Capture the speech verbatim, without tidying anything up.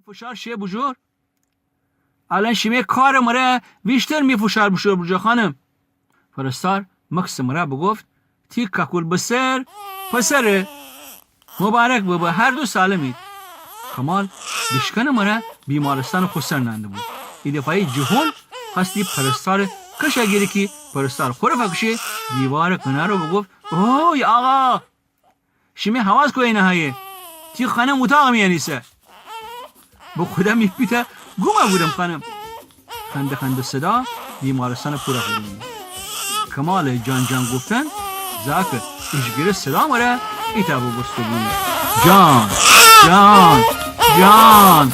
فشار شه بوجور؟ الأن شیمی کارٚ مره ویشتر می فشار بوشور بوجور خانم. پرستار مکثٚ مره بوگفت: تی کاکول بسر پسره. مبارک ببه، هر دو سالمید. کمال بیشکنٚ مره بیمارستانٚ خو سر نأنده بو. ایدفعه‌یی جهون خوأستی پرستارٚ کشه گیره کی پرستار خوره فکشه دیوارٚ کنار و بوگفت: اوی آقا! شیمی حواس کویه نهایه؟ تی خانم اوتاقٚ میأن ایسه. به خدا می پیته گومه بودم خانم. خنده خنده صدا بیمارستانٚ پورٚ خورونی. کمالٚ جان جان گفتن زاکٚ ایجگره صدا مره ایتأ بوبوسته بو: جان، جان، جان.